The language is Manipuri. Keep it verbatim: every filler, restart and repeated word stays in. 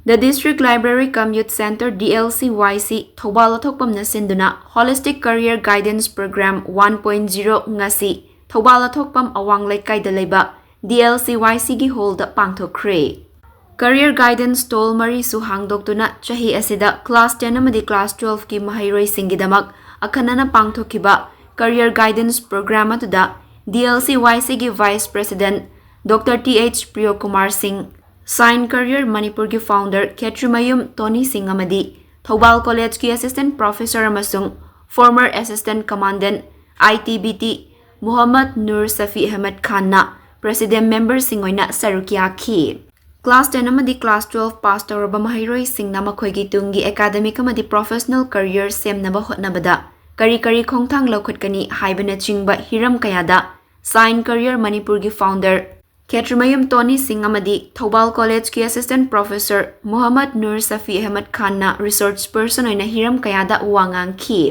The District Library cum Youth Center, D L C Y C, Thoubal ꯑꯊꯣꯛꯄꯝꯅ ꯁꯤꯟꯗꯨꯅ Holistic Career Guidance Program one point zero ꯉꯁꯤ ꯊꯧꯕꯥꯜ ꯑꯊꯣꯛꯄꯝ ꯑꯋꯥꯡ ꯂꯩꯀꯥꯏꯗ ꯂꯩꯕ D L C Y Cꯒꯤ ꯍꯣꯜꯗ ꯄꯥꯡꯊꯣꯛꯈ꯭ꯔꯦ꯫ Career Guidance Stall ꯃꯔꯤꯁꯨ ꯍꯥꯡꯗꯣꯛꯇꯨꯅ ꯆꯍꯤ ꯑꯁꯤꯗ class ten ꯑꯃꯗꯤ class twelveꯀꯤ ꯃꯍꯩꯔꯣꯏꯁꯤꯡꯒꯤꯗꯃꯛ ꯑꯈꯟꯅꯅ ꯄꯥꯡꯊꯣꯛꯈꯤꯕ Career Guidance Program ꯑꯗꯨꯗ D L C Y Cꯒꯤ Vice President Doctor T H Priyokumar Singh, Sign Career ꯃꯅꯤꯄꯨꯔꯒꯤ founder ꯈꯦꯇ꯭ꯔꯤꯃꯌꯨꯝ ꯇꯣꯅꯤ ꯁꯤꯡ ꯑꯃꯗꯤ ꯊꯧꯕꯥꯜ ꯀꯣꯂꯦꯖꯀꯤ Assistant Professor ꯑꯃꯁꯨꯡ former Assistant Commandant I T B T Muhammad Nur Safi Ahmad Khan President memberꯁꯤꯡ ꯑꯣꯏꯅ ꯁꯔꯨꯛ ꯌꯥꯈꯤ꯫ Class ten ꯑꯃꯗꯤ class twelve pass ꯇꯧꯔꯕ ꯃꯍꯩꯔꯣꯏꯁꯤꯡꯅ ꯃꯈꯣꯏꯒꯤ ꯇꯨꯡꯒꯤ academic ꯑꯃꯗꯤ professional career ꯁꯦꯝꯅꯕ ꯍꯣꯠꯅꯕꯗ ꯀꯔꯤ ꯀꯔꯤ ꯈꯣꯡꯊꯥꯡ ꯂꯧꯈꯠꯀꯅꯤ ꯍꯥꯏꯕꯅꯆꯤꯡꯕ ꯍꯤꯔꯝ ꯀꯌꯥꯗ Sign Career ꯃꯅꯤꯄꯨꯔꯒꯤ founder ꯈꯦꯇ꯭ꯔꯤꯃꯌꯨꯝ ꯇꯣꯅꯤ ꯁꯤꯡ ꯑꯃꯗꯤ ꯊꯧꯕꯥꯜ ꯀꯣꯂꯦꯖꯀꯤ Assistant Professor ꯃꯨꯍꯝꯃꯗ ꯅꯨꯔ ꯁꯐꯤ ꯑꯍꯃꯗ ꯈꯥꯟꯅ resource person ꯑꯣꯏꯅ ꯍꯤꯔꯝ ꯀꯌꯥꯗ ꯋꯥ ꯉꯥꯡꯈꯤ꯫